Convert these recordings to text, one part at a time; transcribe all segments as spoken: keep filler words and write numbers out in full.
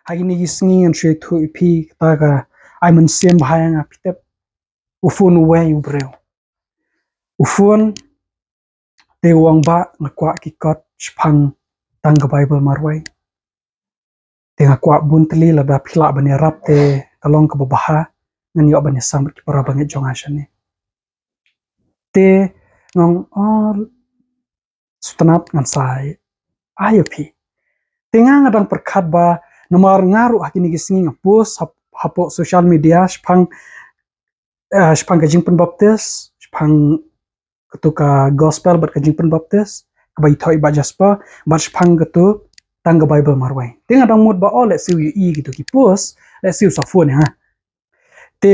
Ha kine ki sngi ngan shu ïathuh ïa phi kata ka ai mynsiem bha ïa nga, phi tip. U phone uwei u briew. U phone, te u ong, "Bah, nga kwah ki kot shaphang tang ka Baibl marwei." Te nga kwah bun tylli, lada phi lah ban ïarap te ka long kaba bha, ngan ïoh ban ïasam bad ki para bangeit jong nga shane. Te nga ong, "Oh, sngewtynnat, ngan sa ai ïa phi." Te nga, nga dang pyrkhat ba namar nga ruh ha kine ki sngi nga post hap-, hapoh social media shaphang, eh, shaphang ka jingpynbaptis, shaphang katu ka gospel bad ka jingpynbaptis kaba ïathoh ïa i Bah Jasper, bad shaphang katu tang ka Baibl marwei. Te nga dang mut ba, oh, lehse u ïohi ïa kitu ki post, lehse u sa phone ïa nga. Te,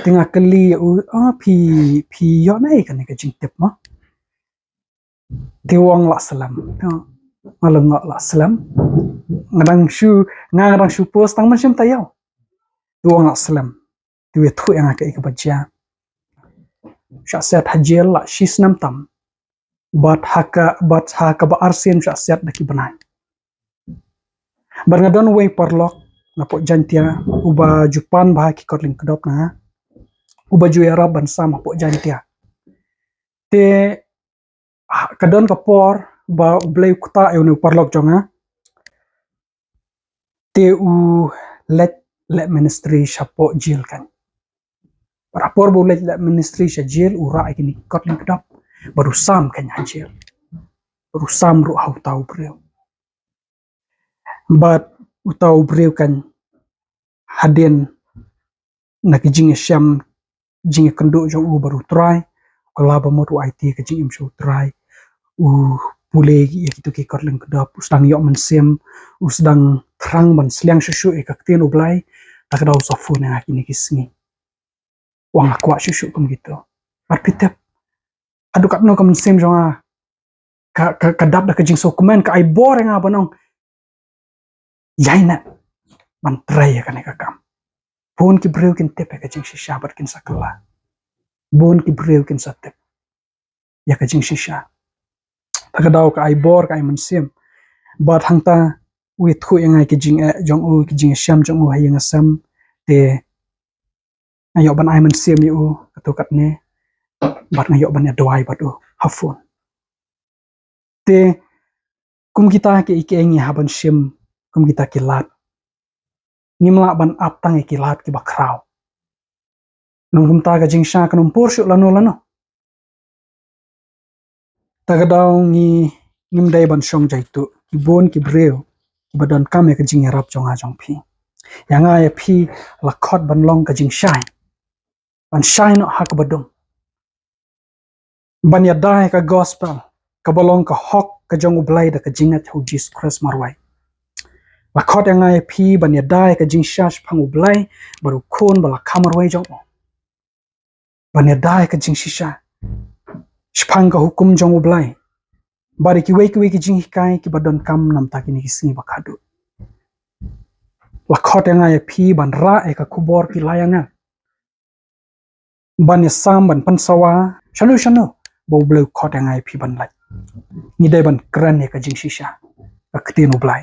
te nga kylli ïa u, "Ah, phi, phi ïoh naei kane ka jingtip mo?" Te u ong, "La slem." Nga la ong, "La slem? Nga dang shu, nga, nga dang shu post tang mynsiem taïew." Te u ong, "La slem." Te u ïathuh ïa nga kaei kaba jia. Shah set ha jail la shi snem tam. Bad ha ka, bad ha kaba arsien shah set da ki bnai. Bad nga don uwei u paralok napoh Jaintia uba ju pan bha ki kot lyngkdop na nga, uba ju ïarap ban sam hapoh Jaintia. Te, ah, ka don ka por ba U Blei u ktah ïa une u paralok jong nga. Te u leit leh ministry shapoh jail kan. Bad ha por ba u leit leh ministry sha jail, u rah ïa kine ki kot lyngkdop bad u sam kan ha jail. Bad u sam ruh ha uta u briew. Bad uta u briew kan, hadien na ki jingïashem, jingïakynduh jong u bad U Trai, u kylla ba mut u aiti ka jingim sha U Trai, u pule ïa kitu ki kot lyngkdop, u sdang ïoh mynsiem, u sdang thrang ban sliang shuh shuh ïa ka ktien U Blei. Ta ka daw u sa phone ïa nga kine ki sngi. U ong, "Nga kwah shuh shuh kum kitu." Bad phi tip, haduh katno ka mynsiem jong nga ka, ka, ka dap da ka jingsngewkmen, ka ai bor ïa nga ban ong, "Ïaineh ban trei ïa kane ka kam." Bun ki briew kin tip ïa ka jingshisha bad kin sa kylla. Bun ki briew kin sa tip ïa ka jingshisha. Ta ka daw ka ai bor, ka ai mynsiem. Bad hangta u ïathuh ïa nga ki jingeh jong u, ki jingïashem jong u ha ïing ha sem. Te nga ïoh ban ai mynsiem ïa u katto katne, bad nga ïoh ban ïaduwai bad u ha phone. Te kum kita kiei kiei ngi hap ban shim kum kita ki lad. Ngim lah ban ap tang ïa ki lad kiba khraw. Nang kumta ka jingshisha kan ym pur shuh lano lano. Ta ka daw ngi, ngim dei ban shong jaituh. Ki bun ki briew kiba donkam ïa ka jingïarap jong nga jong phi. Ïa nga ïa phi la khot ban long ka jingshai, ban shai noh ha kaba dum, ban ïada ïa ka gospel kaba long ka hok ka jong U Blei da ka jingngeit ha U Jisu Khrist marwei. La khot ïa nga ïa phi ban ïada ïa ka jingshisha shaphang U Blei bad U Khun ba la kha marwei jong u. Ban ïada ïa ka jingshisha shaphang ka hukum jong U Blei bad ïa kiwei kiwei ki jinghikai kiba donkam namta kine ki sngi ba khadduh. La khot ïa nga ïa phi ban rah ïa ka khubor ki la ïa nga, ban ïasam, ban pynsawa shano shano ba U Blei u khot ïa nga ïa phi ban leit. Ngi dei ban kren ïa ka jingshisha, ka ktien U Blei.